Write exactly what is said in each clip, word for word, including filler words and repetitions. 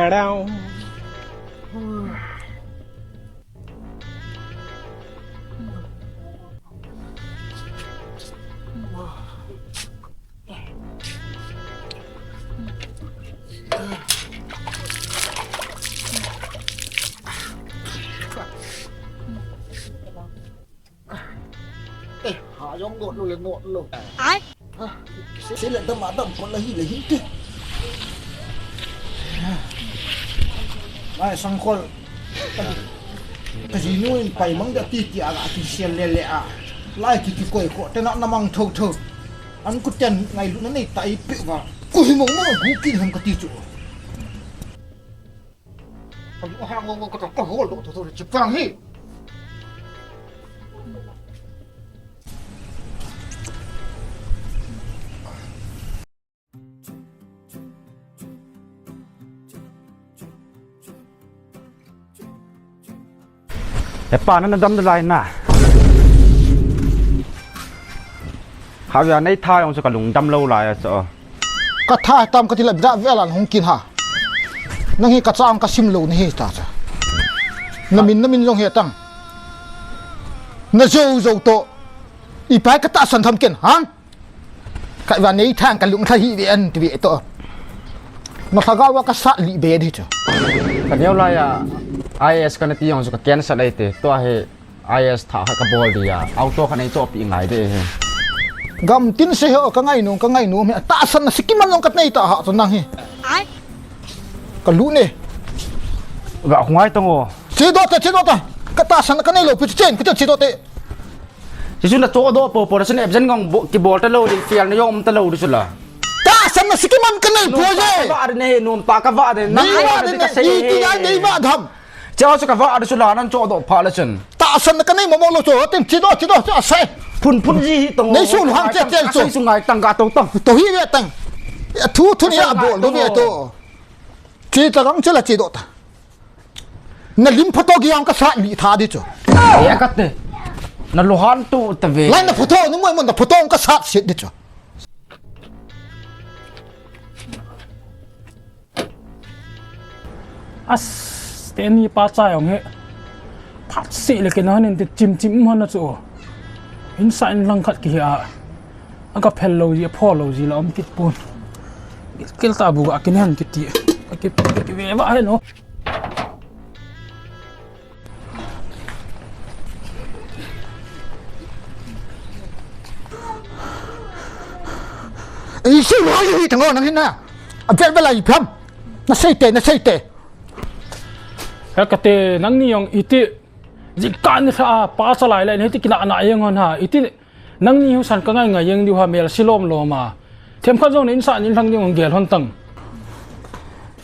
Eh, ha jong not lou le not lou. Ai. Ha, se le dam a dam kon la hi le hi te. Ai, Sangkhol. Ka jinu in pai mang da ti ti a la ti sial le le a. Lai ki ki koi ko te na na mang tho tho. An ku ten ngailu na nei tai pe va. Ku hi mong mong gu kin ham ka ti chu. Ka lu ha ngo ngo ka ta ka hol lo to to chi pang hi. He pa, nana dam nalai na. Hahvia nei tha jong chu ka lungdam lou lai a chu. Ka tha tam ka ti la bra vel an hung kin ha. Nang hi ka chang ka sim lou nahi ta cha. Na min, na min jong hi tang. Na jou jou to. Ipi ka tahsan tham ken ha. Ka va nei thang ka lung tha hi ve an ti ve to. Na lhagao va ka sat li be di chu. Ka neo lai a I A S ka na ti jong chu ka cancel ai te. Tua hi I A S tha kha ka bol di a. Auto kha nei chohpi ngai de he. Gam tin se ho ka ngai nu, ka ngai nu me. Tahsan na sikiman jong ka nei ta ha chu nang hi. Ai. Ka lu ne. Ga khungai tang o. Che do ta, che do ta. Ka tahsan ka nei lou pi chen, ka che do te. Jesu na chodoh popo, na sun absent ngong bo-, kibol talou di, fial na jong um talou di sula. Tahsan na sikiman ka nei po je. Nom ta ka va de, nom ta ka va de. Nei va de, nei, i ti ya nei va dham. Chao su ka va de sula, nan chodoh pha la sun. Tahsan na ka nei mo mo lou chu, tin chidoh, chidoh, chu asai. Phun phun ji hi tong. Nei su hang che che chu. Asai su ngai tang ka to tang. To hi ve tang. Ya thu thu ni ya bol do ve to. Chi ta gang chela chidoh ta. Na lim photo gi ang ka sat li tha di chu. E ka te. Na luhan tu ta ve. Lai na photo nu mo mo na photo ang ka sat sit di chu. As, teni pa cha jong he. Phat se le ke na han in te chim chim han na chu. In sa in lang khat ki a. A ka phel lou ji, a pho lou ji la um kit pon. Kel ta bu a kin han kit ti. A ki, ki ve va he no. Ei, sei lo hi tang o nang hin na. A vel vel a i pham. Na sei te, na sei te. Ka ka te nang ni jong iti. Ji ka ni sa pa sa lai lai ni ti kina na jeng hon ha. Iti Nangni husan ka ngai ngai jeng diu ha mel si lom lom a. Themkhat jong na in sa in lhang ding hong gel hon tang.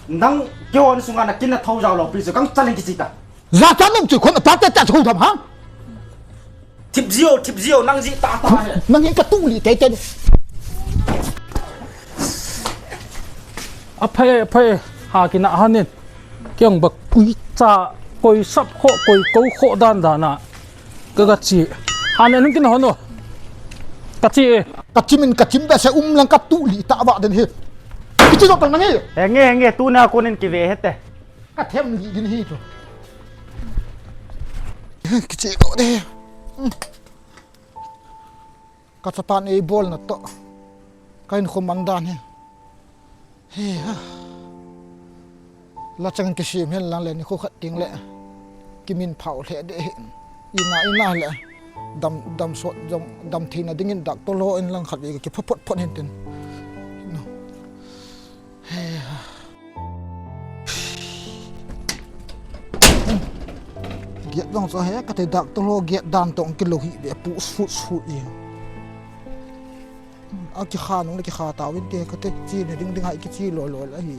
Nang kihon sunga na kin na tho jao lou pi chu kang chaleng kichi ta. Za ta nom chu khon pa ta ta tho tham ha. Thip jio, thip jio, nang ji ta ta he. Nang in ka tu li te te. A phai, a phai, ha kina hanin. Kiang ba kui cha, koi sap kho, koi kou kho dan dan a. Ka, ka chi. Han en kin hon o. Ka chi e. Ka chi min ka chim ba se um lang ka tu li ta ba den he. Kichi lo tang nang he. Henge, henge, tu na konin kive hete. Ka them li din hi chu. Kichi lo de. Ka chapan ei bol na to. Ka in kho man dan he. He ha. La chang kisim hen lang le ni khu khat ting le. Kimin phau le de hen. Ina ina le. Dam, dam sot jong, dam theina dingin doctor lo in lang khat ve ki pha phot phot hen tin. No. He ha. Giat jong so he ka te doctor lo giat dan tong kilo hi ve pu sut sut i. A kikha nung le kikha tau in te ka te chi ne ding ding hai kichi lo lo la hi.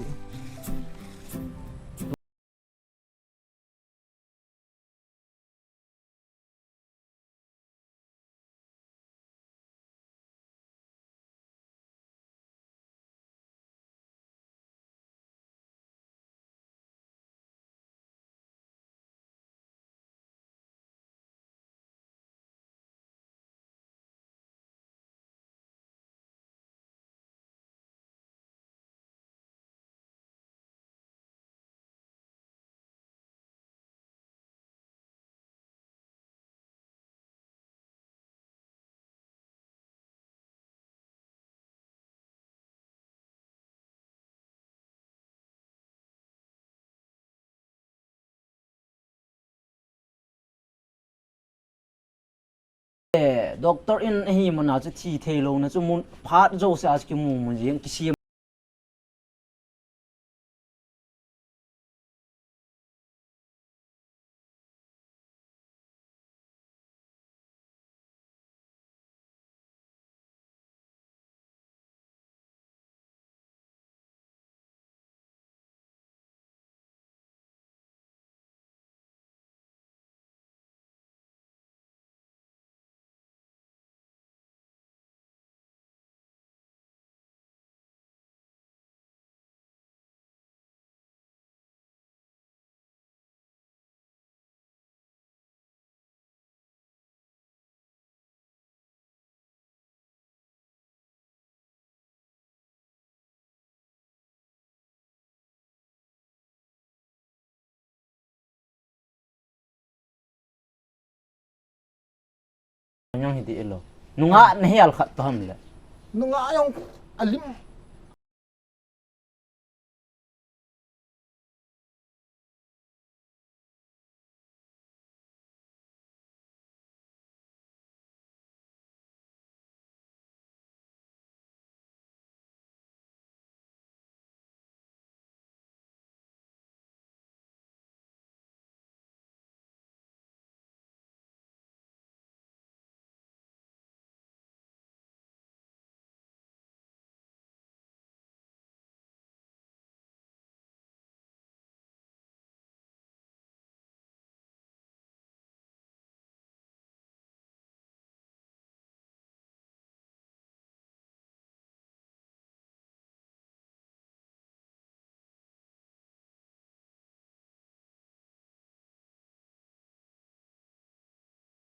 Doctor in ahi mana chu thi thei lou na chu mun phat jo se a chu kimu mun jing kisiam. Nung hi ti elo. Nunga na hial khat to ham le. Nunga jong alim.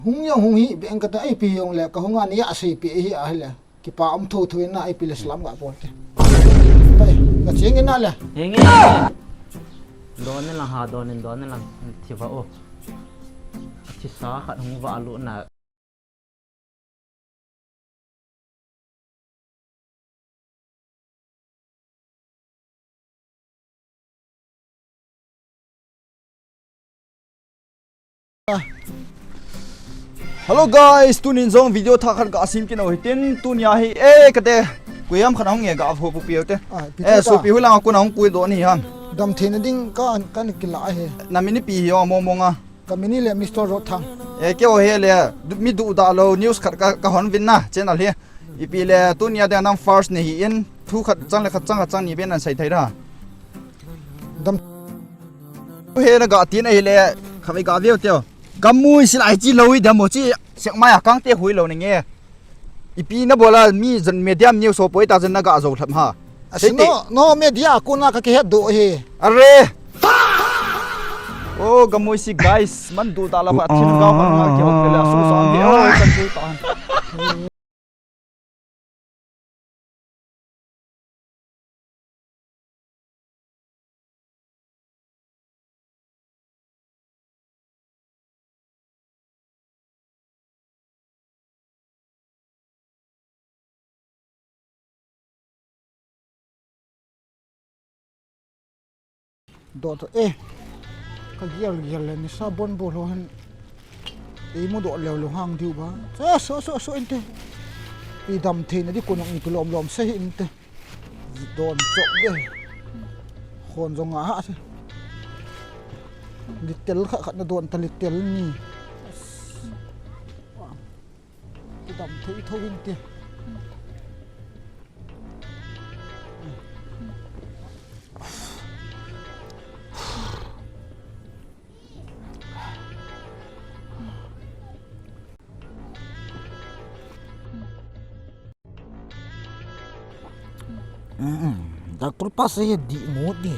Hung jong hung hi beng kata, ipi jong le kahung a ni a sei pi hi a le. Kipa um tho tho in na ipi le salam ga bol te. Pai, ka ching in na le. Henge. Don in lang ha, don in, don in lang. Thi va o. Thi sa khat hung va lu na. Hello guys, tunin jong video thah khat ga sim kit u hitin, tunia hi, eh, kate, koiham khat hung nge ga phu phu piu te. Ah, pi Eh, ta. Supi hui lang a kun hung pui do ni ham. Damtheina ding ka, ka ni kila hi. Na min ipi hi o mo mo nga. Ka min hi le Mister Rothang. Eh, kei o hi le, du-, mi duda lou news khat ka, ka hon vin na, channel hi. Ipi le, tunia dia nang first ni hi in, thu khat chang le khat chang, khat chang ni ben an sei thei da. Dam. He na ga tin ahi le, kha ve ga veu teo. Gamui silai chi lou hi dam mo chi, sek mai a kang te hui lou ni nge. Ipi na bola mi jan media mi so poi ta jan na ga zo thap ha. Asi. Sei te. No, no media ko na ka ke het do he. Are. Oh, gamui si guys, man du ta la ba thin ga ba na ke ho ke la su sa ni. Oh, kan du ta. Dot, eh, ka gial gial le nisa bon bol ho hen. Ei mu dot leo lo hang diu ba. Sa, so, so, so inte. I damtheina di ko nong i lom lom se hi inte. Don chok de. Khon jong a ha se. Litel khat khat na don ta litel ni. Kidam thei tho in ti. Doctor pa se di mo di.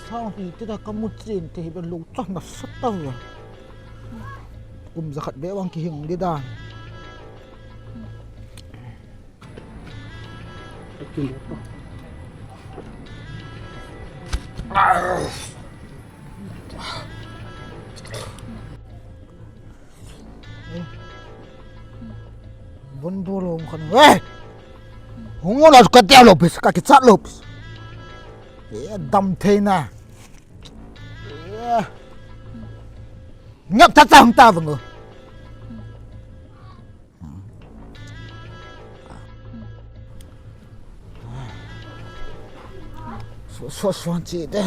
Sao hi te da ka mu chin te hi ben lo chang na sa ta ya. Kum za khat be wang ki hing di dan. Bon bol lo khan. Hey! Hung mo la ka tia lo pis, ka kichat lo pis. E damtheina. E. Ngap tha tha hung ta vang o. So, so, so, chi de.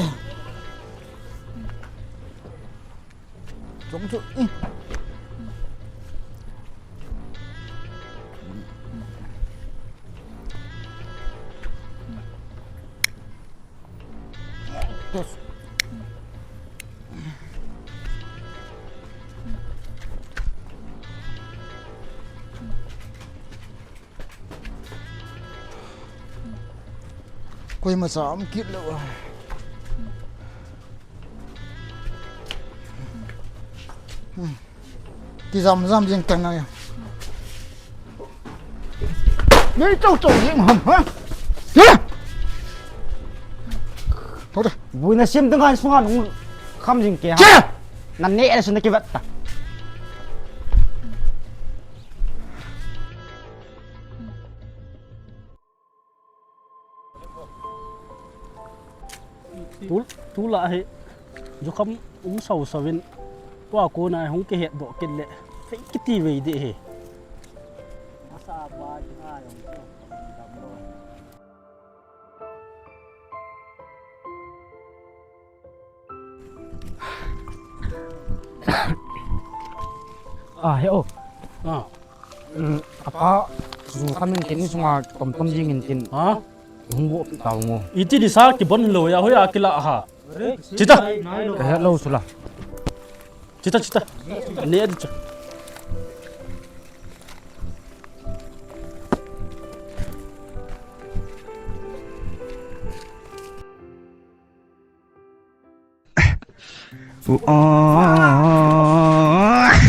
Chong chu. Koima cha um kit lou a. Kijam jam jing teng a. Nei chau chau jing ham ha. Ke. Thou de. Buina sim teng a sunga nung kham jing ke ha. Ke. Na ne na sun na kivat ta. Tu, tulai hi, jukham um sau sau in, tua kona hung kihet doh kit le, fei kiti vei ding hi. Ah, he o. Ah. Um, apa, ju khamin tin sunga tom tom jing in tin. Ha? Hung go pi tau ngo. Iti ni sa kibon lo ya, hoiya kila ha. Chita. Ka he lo sula. Chita, chita. Ne di cha.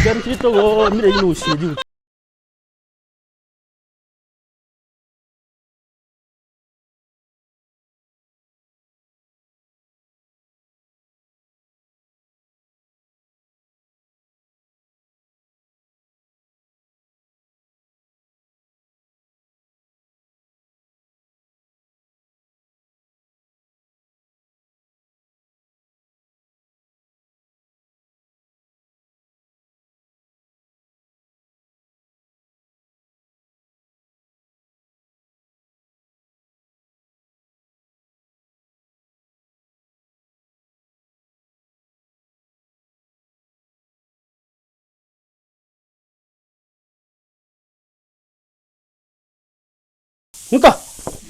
Kan ti to mi dei nu si di. Hung ta.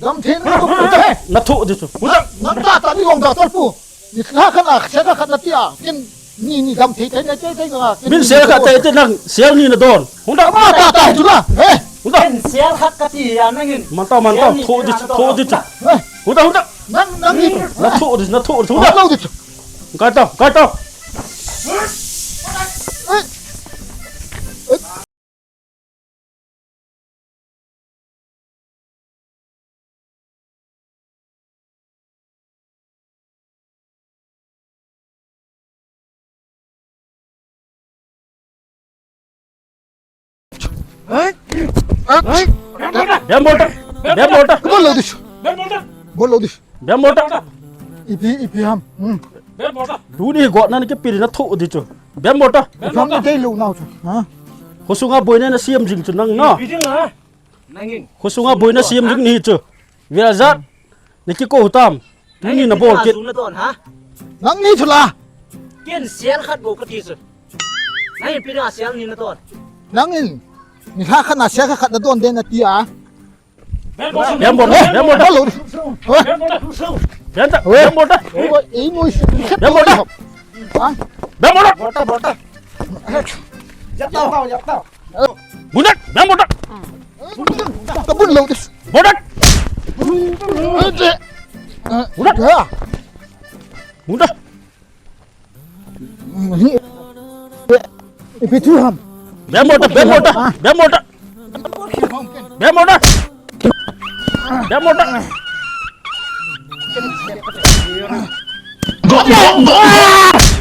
Dam thei na to. Hung ta. Na tho di chu. Hung ta. Na ta ta ni long da tol pu. Ni kha khan a, kha khan na ti a. Kin ni ni dam thei thei na thei thei na. Min sel kha thei thei nang sel ni na don. Hung ta. Ma ta ta chu la. He. Hung ta. Min sel kha ka ti a nang in. Man ta man ta. Tho di chu, tho di chu. He. Hung ta, hung ta. Nang nang ni. Na tho di, na tho di. Hung ta. Lo di chu. Ka ta, ka ta. He. Bem bol ta. Bem bol ta. Bol lo dis. Bol lo dis. Bem bol ta. Ipi, ipi ham. Hmm. Tuni hi gotna ni kipil na tho di chu. Bem bol ta. Bem bol ta. Dei lo nau chu. Ha? Khosunga boina na siam jing chu nang na. Ipi ding ha? Nangin. Khosunga boina siam jing ni chu. Vialjat. Ni kikou tam. Tuni na bol kit. Nang ni chu la. Ken sial khat bou kati chu. Nangin ipi ding a sial ni na don. Nangin. Ni kha khat na sial khat na don den na ti a. Bem bol, bem bol, bem bol. Bol lo. Bem ta, bem bol ta. Oi, ei mo. Bem bol ta. Ha? Bem bol ta. Bol ta, bol ta. Jap tau, jap tau. Bunat, bem bol ta. Tabun lo dis. Bol ta. Bunat. Bunat. Ipi thu ham. Bem bol ta, bem bol ta, bem bol ta. Bem bol ta. Bem bol ta.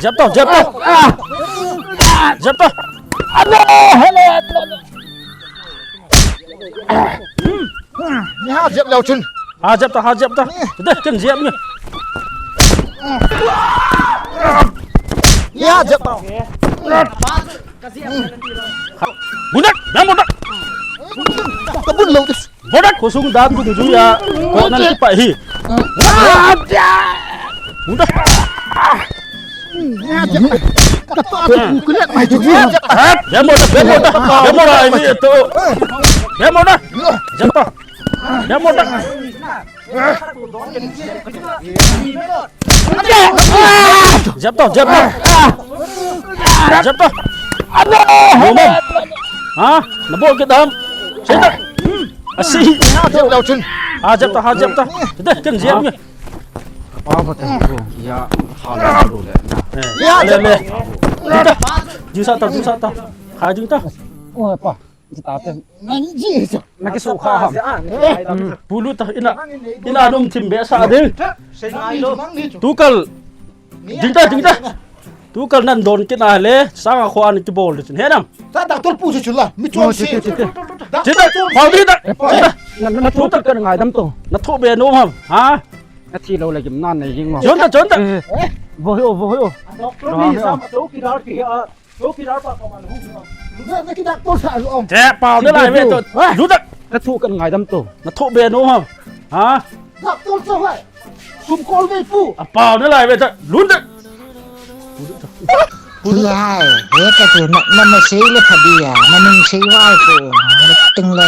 Jep tau, jep tau. Jep tau. Ni ha jep leu chun. Ha jep ta, ha jep ta. Ni. Te, ken jep ni. Ni ha jep ta. Bunat, bia bunat. Kabun lo dis. Bunat, khosung dan dungjuia. Ko nan kipa hi. Bunat. Hat, bia bunat, bia bunat. Bia bunat, ini itu. Bia bunat. Jump to. Bia bunat. Jump to, jump to. Jump to. Aduh. Ha? Nabol kit ham? Sita. Asi. Jump to, chun. Ha, jump to, ha, jump to. Sita, kan jump ni. Pa, pa, ta. Ya, ha, la, la. Eh, le, le. Sita. Jump to, jump to. Ha, jump to. Oh, pa. Tate. Nakisukha ham. Pulu ta ina. Ina dum thim be sa ding. Tukal. Ding ta, ding ta. Tukal nan don kit na le. Sanga kho an kibol ding. He nam. Ta doctor pu chu la. Mi chon si. Chita. Pau ding ta. Chita. Na na thu kan ngaidam to. Na thu be nom ham. Ha? Na thi lo le gim nan nei jing mo. Chon ta, chon ta. Vo ho, vo ho. Doctor ni sa ma to ki dar ki a. Che, pau na lai ve to. Lu ta. Na thu kan ngaidam to. Na thu be nom ham. Ha? Doctor cho hai. Kum kol ve pu. A pau na lai ve to. Lu ta. Lai, he ka tu na na ma sei le pha dia. Na ning sei wa ko. Na ting le.